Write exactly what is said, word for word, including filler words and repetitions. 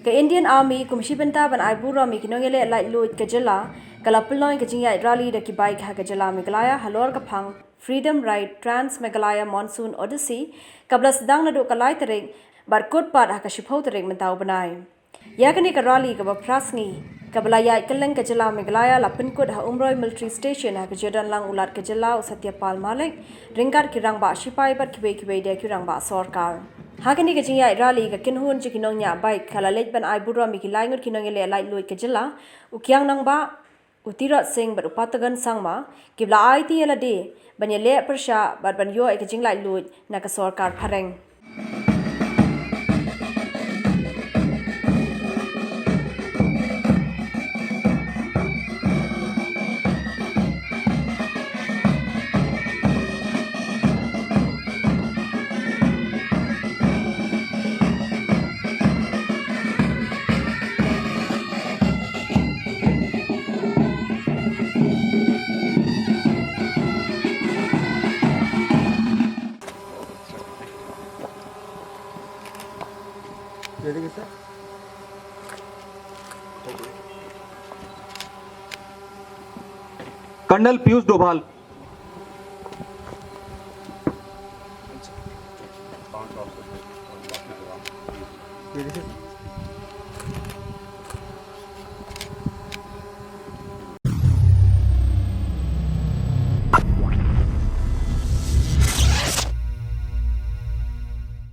Ka Indian Army kum shi bynta ban ai burom ïa ki nongïaleh laitluid ka jylla, ka la pynlong ïa ka jingïaid rally da ki bike ha ka jylla Meghalaya halor ka phang Freedom Ride Trans Meghalaya Monsoon Odyssey, kaba la sdang naduh ka lai tarik bad kut pat ha ka shiphew tarik mynta u bnai. Ïa kane ka rally kaba phra sngi, kaba la ïaid kylleng ka jylla Meghalaya, la pynkut ha Umroi Military Station ha ka jingdon lang u Lat ka jylla u Satya Pal Malik, ryngkat ki rangbah shipai bad kiwei kiwei de ki rangbah sorkar. Ha kane ka jingïaid rally, ka kynhun jong ki nongñiah bike ka la leit ban ai burom ïa ki lai ngut ki nongïaleh laitluid ka jylla, u Kiang Nangbah, u Tirot Singh bad u Patagon Sangma, kiba la aiti ïa lade ban ïaleh pyrshah bad ban ïoh ïa ka jinglaitluid na ka sorkar phareng. Colonel Piyush Doval.